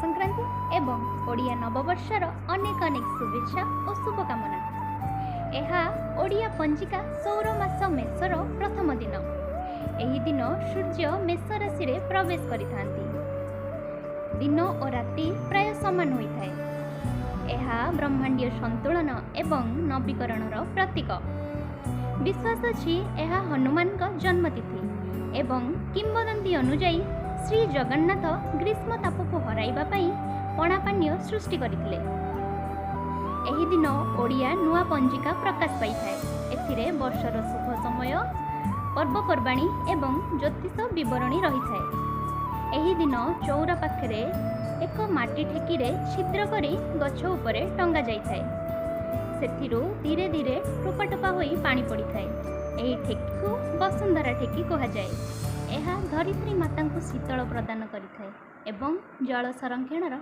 ସଂକ୍ରାନ୍ତି ଏବଂ ଓଡ଼ିଆ ନବବର୍ଷର ଅନେକ ଅନେକ ଶୁଭେଚ୍ଛା ଓ ଶୁଭକାମନା। ଏହା ଓଡ଼ିଆ ପଞ୍ଜିକା ସୌର ମାସ ମେଷର ପ୍ରଥମ ଦିନ। ଏହି ଦିନ ସୂର୍ଯ୍ୟ ମେଷ ରାଶିରେ ପ୍ରବେଶ କରିଥାନ୍ତି। ଦିନ ଓ ରାତି ପ୍ରାୟ ସମାନ ହୋଇଥାଏ। ଏହା ବ୍ରହ୍ମାଣ୍ଡୀୟ ସନ୍ତୁଳନ ଏବଂ ନବୀକରଣର ପ୍ରତୀକ। ବିଶ୍ୱାସ ଅଛି, ଏହା ହନୁମାନଙ୍କ ଜନ୍ମତିଥି ଏବଂ କିମ୍ବଦନ୍ତୀ ଅନୁଯାୟୀ ଶ୍ରୀ ଜଗନ୍ନାଥ ଗ୍ରୀଷ୍ମ ତାପକୁ ହରାଇବା ପାଇଁ ପଣାପାନୀୟ ସୃଷ୍ଟି କରିଥିଲେ। ଏହି ଦିନ ଓଡ଼ିଆ ନୂଆ ପଞ୍ଜିକା ପ୍ରକାଶ ପାଇଥାଏ। ଏଥିରେ ବର୍ଷର ଶୁଭ ସମୟ, ପର୍ବପର୍ବାଣୀ ଏବଂ ଜ୍ୟୋତିଷ ବିବରଣୀ ରହିଥାଏ। ଏହି ଦିନ ଚଉରା ପାଖରେ ଏକ ମାଟି ଠେକିରେ ଛିଦ୍ର କରି ଗଛ ଉପରେ ଟଙ୍ଗା ଯାଇଥାଏ। ସେଥିରୁ ଧୀରେ ଧୀରେ ଟୋପା ଟୋପା ହୋଇ ପାଣି ପଡ଼ିଥାଏ। ଏହି ଠେକିକୁ ବସୁନ୍ଧରା ଠେକି କୁହାଯାଏ। ଏହା ଧରିତ୍ରୀ ମାତାଙ୍କୁ ଶୀତଳ ପ୍ରଦାନ କରିଥାଏ ଏବଂ ଜଳ ସଂରକ୍ଷଣର